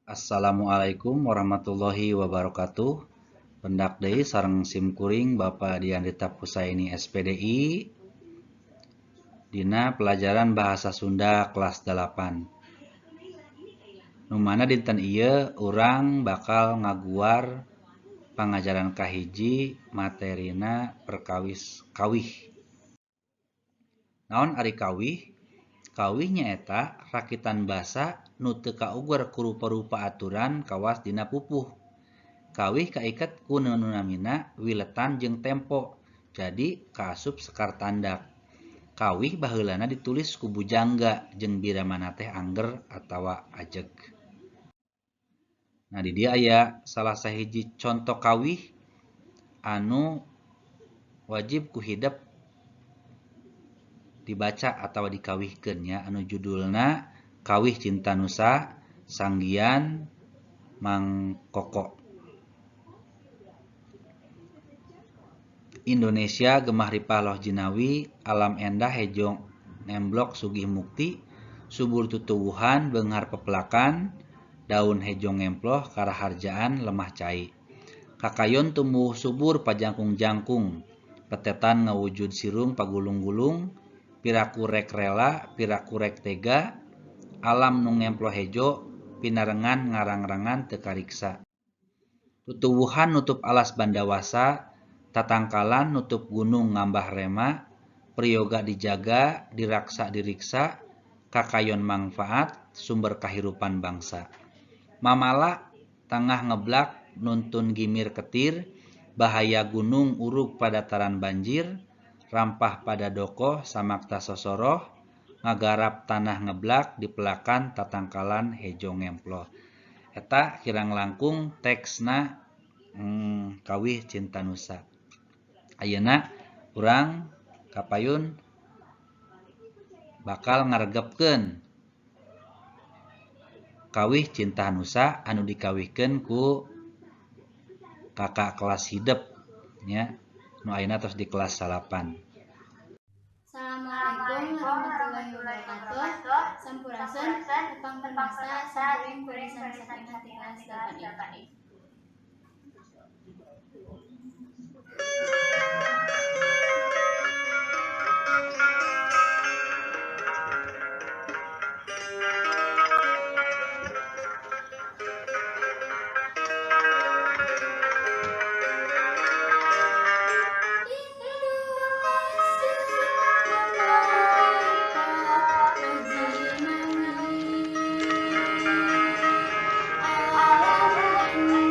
Assalamualaikum warahmatullahi wabarakatuh. Pendak deui sareng sim kuring Bapak Diandita Husaini SPDI dina pelajaran bahasa Sunda kelas 8. Nu mana dinten ieu urang bakal ngaguar pangajaran kahiji materina perkawis kawih. Naon ari kawih? Kawih nyaeta rakitan basa nu teu kaugur ku rupa-rupa aturan kawas dina pupuh. Kawih kaiket ku nu namina wiletan jeung tempo, jadi kaasup sekar tandak. Kawih baheulana ditulis ku bujangga jeung biramana teh angger atawa ajeg. Nah di dieu aya salah sahiji conto kawih anu wajib ku hidep dibaca atau dikawihkeun nya, anu judulna Kawih Cinta Nusa Sanggian Mang Koko. Indonesia gemah ripah loh jinawi, alam endah hejo nemblok sugih mukti, subur tutuwuhan beunghar pepelakan, daun hejo ngemploh karaharjaan lemah cai. Kakayon tumbuh subur pajangkung-jangkung, petetan ngawujud sirung pagulung-gulung, piraku rek rela, piraku rek tega, alam nu ngemplo hejo, pinarengan ngarang-rengan teu kariksa. Tutuwuhan nutup alas bandawasa, tatangkalan nutup gunung ngambah rema, priyoga dijaga, diraksa diriksa, kakayon mangfaat, sumber kahirupan bangsa. Mamala tangah ngeblak nuntun gimir ketir, bahaya gunung urug padataran banjir, rampah pada dokoh samakta sosoroh, ngagarap tanah ngeblak dipelakan tatangkalan hejo ngemploh. Eta kirang langkung teksna Kawih Cinta Nusa. Ayeuna urang kapayun bakal ngaregepkeun Kawih Cinta Nusa anu dikawihkeun ku kakak kelas hidep nya, nu ayeuna tos di kelas 8. Assalamualaikum warahmatullahi wabarakatuh. Sampurasun, tepang wasta simkuring Purisan Sakinah ti kelas 8I. Indonesia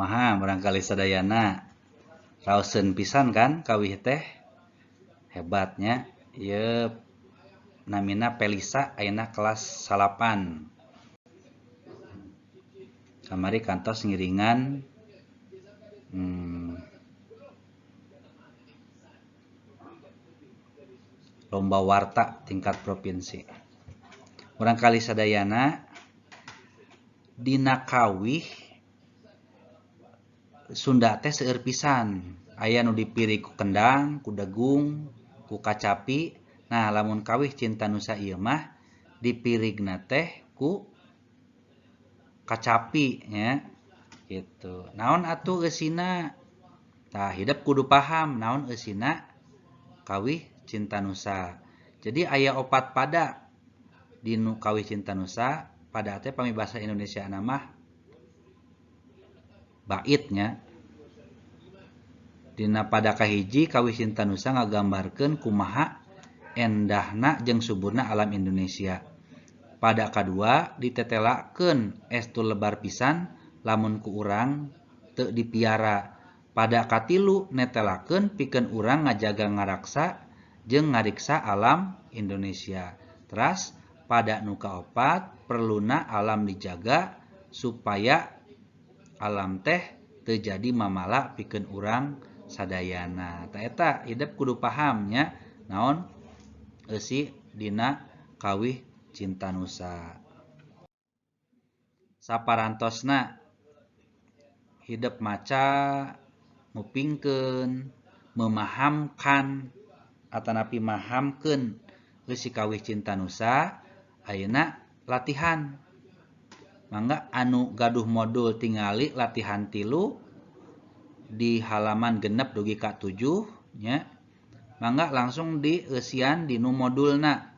Kumaha barangkali sadayana raoseun pisan kan kawih teh hebatnya. Ieu namina Pelisa ayeuna kelas 9. Kamari kantos ngiringan lomba warta tingkat provinsi. Barangkali sadayana dina kawih Sunda teh seueur pisan. Aya nu dipiri ku kendang, ku degung, ku kacapi. Nah, lamun kawih Cinta Nusa ieu mah dipirigna teh ku kacapi nya gitu. Naon atuh eusina? Tah hidep kudu paham naon eusina kawih Cinta Nusa. Jadi aya opat pada dinu kawih Cinta Nusa, pada teh pami bahasa Indonesia mah baitnya. Dina pada kahiji kawih Cinta Nusa ngagambarkeun kumaha endahna jeung suburna alam Indonesia. Pada kadua ditetelakeun estu lebar pisan lamun ku urang teu dipiara. Pada katilu netelakeun pikeun urang ngajaga ngaraksa jeung ngariksa alam Indonesia. Teras pada nu kaopat perluna alam dijaga supaya alam teh teu jadi mamala pikeun urang sadayana. Ta eta hidep kudu paham nya naon eusi dina kawih Cinta Nusa. Saparantosna hidep maca, ngupingkeun, memahamkan atanapi mahamkeun eusi kawih Cinta Nusa, ayeuna latihan. Mangga anu gaduh modul tingali latihan 3 di halaman 6 dugi ka 7 nya. Mangga langsung dieusian dinu modulna.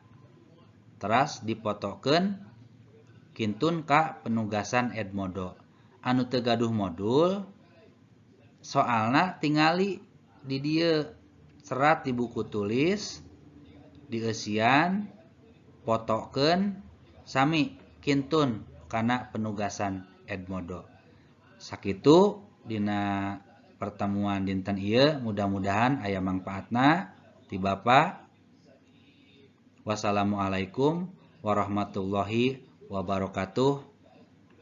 Teras dipotokeun kintun ka penugasan Edmodo. Anu teu gaduh modul soalna tingali di dieu serat di buku tulis dieusian potokeun sami kintun kana penugasan Edmodo. Sakitu dina pertemuan dinten ieu, mudah-mudahan aya mangpaatna ti Bapak. Wassalamualaikum warahmatullahi wabarakatuh.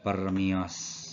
Permios.